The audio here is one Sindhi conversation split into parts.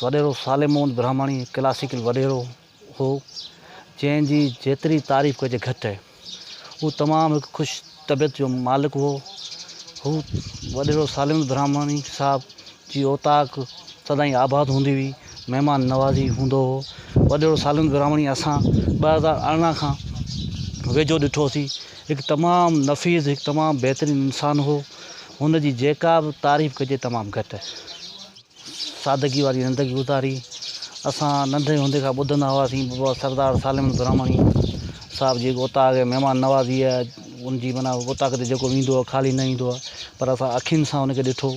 وڏيرو صالح محمد براهماڻي ڪلاسيڪل وڏيرو هو، جنهن جي جيتري تعريف ڪجي گهٽ آهي. هو تمام هڪ خوش طبيعت جو مالڪ هو. هو وڏيرو صالح محمد براهماڻي صاحب جي اوطاق سدائين آباد هوندي هئي، مهمان نوازي هوندو هو. وڏيرو صالح محمد براهماڻي اسان 2018 کان ويجهو ڏٺوسين. هڪ تمام نفيس هڪ تمام بهترين انسان هو. هن جي جيڪا به تعريف ڪجي تمام گهٽ آهي. سادگي واري زندگي گذاري. اسان ننڍي هوندي کان ٻڌندا هئاسين بابا سردار صالح محمد براهماڻي صاحب جي اوطاق ۽ مهمان نوازي آهي ان جي معنيٰ اوطاق تي جيڪو ويندو آهي خالي نه ايندو آهي پر اسان اکين سان ان کي ڏٺو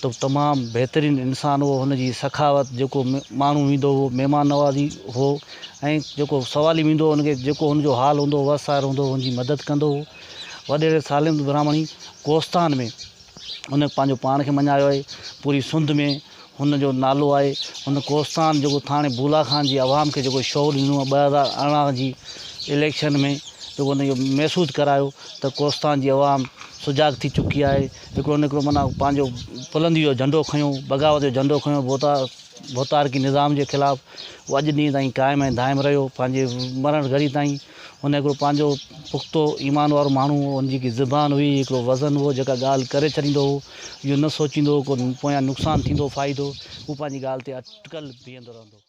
ته تمام بهترين انسان هو هن جي سخاوت جيڪو ماڻهو ويندو هو مهمان نوازي هو ۽ جيڪو سوالي ويندو هو ان کي جيڪو هن جو حال هوندو هو وس آهر هوندو هو هن جي مدد ڪندو هو وڏيري صالح محمد براهماڻي ڪوهستان ۾ هن پنهنجو پاڻ کي مڃايو آهي، پوري سنڌ ۾ هن جو نالو آهي، هن ڪوهستان جيڪو ٿاڻي بولا خان جي عوام کي جيڪو شعور ڏنو آهي 2018 جي اليڪشن ۾ جيڪو هن اهو محسوس ڪرايو ته ڪوهستان جي عوام سجاڳ ٿي چڪي آهي، هڪڙو نه هڪڙو معنيٰ پنهنجو بلندي جو جهنڊو کنيو، بغاوت جو جهنڊو کنيو ڀوتارڪي نظام جي خلاف اهو اڄ ڏينهن تائين قائم ۽ دائم رهيو پنهنجي مرڻ گهڙي تائين. هن هڪڙو پنهنجو پختو ايمان وارو ماڻهو هو، هن جي جيڪي زبان هئي هڪڙو وزن هو، جيڪا ڳالهه ڪري ڇڏيندو هو، اهو نه سوچيندو هو ڪو پويان نقصان ٿيندو فائدو، هو پنهنجي ڳالهه تي اٽڪل بيهندو رهندو هو.